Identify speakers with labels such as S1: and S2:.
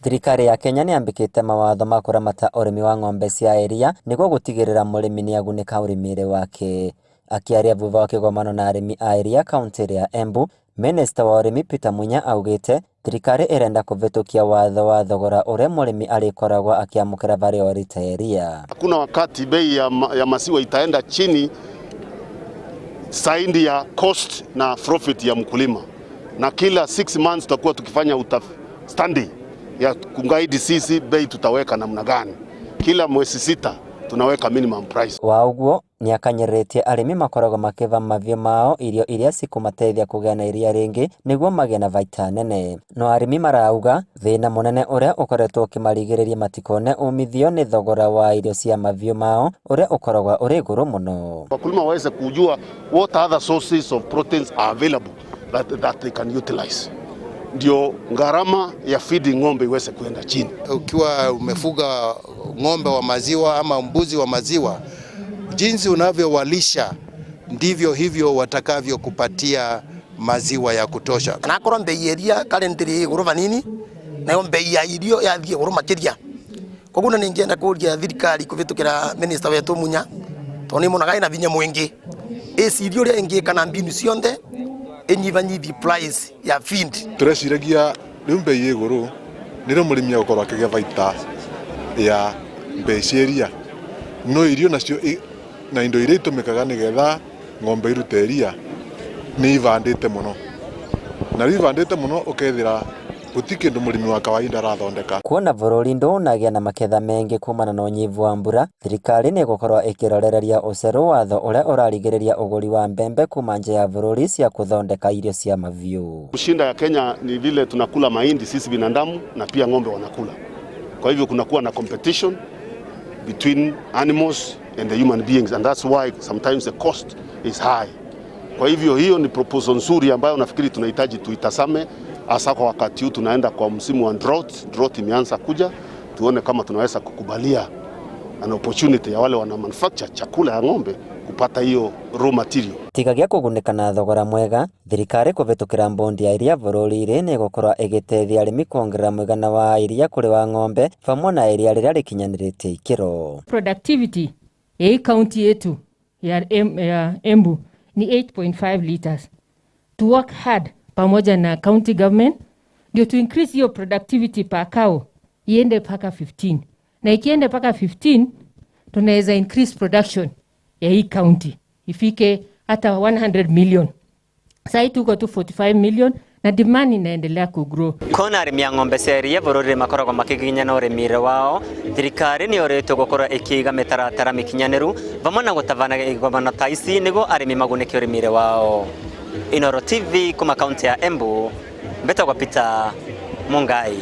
S1: Thirikari ya Kenya nĩyambĩkĩte mawatho ma kũramata ũrĩmi wa ng'ombe cia iria nĩguo gũtigĩrĩra mũrĩmi nĩagunĩka ũrĩmi-inĩ wake. Akĩaria thutha wa kĩgomano na arĩmi a iria kaunti ya Embu, Minista wa ũrĩmi Peter Munya augĩte thirikari ĩrenda kũvĩtũkia watho wa thogora ũrĩa mũrĩmi arĩkoragwo akĩamũkĩra varĩ o rita ya iria.
S2: Hakuna wakati bei ya maziwa itaenda chini zaidi ya cost na profit ya mkulima, na kila 6 months tutakuwa tukifanya study ya kuguide sisi bei tutaweka namna gani. Kila mwezi 6 tunaweka minimum price.
S1: Wa ũguo nĩakanyĩrĩtie arĩmi makoragwo makĩva mahiũ mao irio iria cikũmateithia kũgĩa na iria rĩingĩ nĩguo magĩe na baita nene. No arĩmi marauga thĩna mũnene ũrĩa ũkoretwo ũkĩmarigĩrĩria matikone umithio nĩ thogora wa irio cia mahiũ mao ũrĩa ũkoragwo ũrĩ igũrũ mũno.
S2: Wakulima waweze kujua what other sources of proteins are available that they can utilize, ndio gharama ya feeding ng'ombe iweze kuenda chini.
S3: Ukiwa umefuga ng'ombe wa maziwa ama mbuzi wa maziwa, jinsi unavyowalisha ndivyo hivyo watakavyokupatia maziwa ya kutosha.
S4: Anakorwo mbei iria currently iguru vanini, nayo mbei ya irio yathie iguru makiria. Koguo na ningienda kuria thirikari kuvitukira minister wetu Munya, tondu ni monaga ina vinya mwingi, icirie uria ingika na mbinu cionthe inyibanyibie price ya feed.
S5: Tureciragia riu mbei iguru nirio murimi agukorwo akigia baita ya mbei cia iria, no irio nacio na indo iria itumikaga nigetha ng'ombe irute iria ni ivandite muno, na riu ivandite muno ukethira guti kindu murimi wa kawaida arathondeka.
S1: Kuona bũrũri ndũnagĩa na maketha mengi kumana na ũnyivu wa mbura, thirikari nĩĩgũkorwo ĩkĩrorereria ũcerũ watho ũrĩa ũrarigĩrĩria ũgũri wa mbembe kuma nja ya bũrũri cia kũthondeka irio cia mahiũ.
S2: Shinda ya Kenya ni vile tunakula mahindi sisi binadamu na pia ng'ombe wanakula. Kwa hivyo kunakuwa na competition between animals and the human beings, and that's why sometimes the cost is high. Kwa hivyo hiyo ni proposal nzuri ambayo nafikiri tunahitaji tuitazame, hasa kwa wakati huu tunaenda kwa msimu wa drought. Drought imeanza kuja, tuone kama tunaweza kukubalia an opportunity ya wale wana manufacture chakula ya ng'ombe kupata hiyo raw material.
S1: Tigagia kũgunĩka na thogora mwega, thirikari kũvĩtũkĩra bondi ya iria bũrũri-inĩ nĩĩgũkorwo ĩgĩteithia arĩmi kuongerera mũigana wa iria kũrĩ wa ng'ombe vamwe na iria rĩrĩa rĩkinyanĩrĩtie ikĩro.
S6: Productivity ya hii kaunti yetu ya Embu ni 8.5 liters. To work hard pamoja na county government ndio to increase hiyo productivity per cow iende mpaka 15, na ikiende mpaka 15 tunaweza increase production ya hii county ifike hata 100 million. Sasa tuko tu 45 million na demand inaendelea kugrow.
S1: Kuona arĩmi a ng'ombe cia iria bũrũri makoragwo makĩginya na ũrĩmi wao, thirikari nĩ ũrĩtwo gũkorwo ĩkĩiga mĩtaratara mĩkinyanĩru vamwe na gũtabanagia igomano ta ici nĩguo arĩmi magunĩke ũrĩmi wao. Inooro TV kuma kaunti ya Embu, mbetagwo Peter Mungai.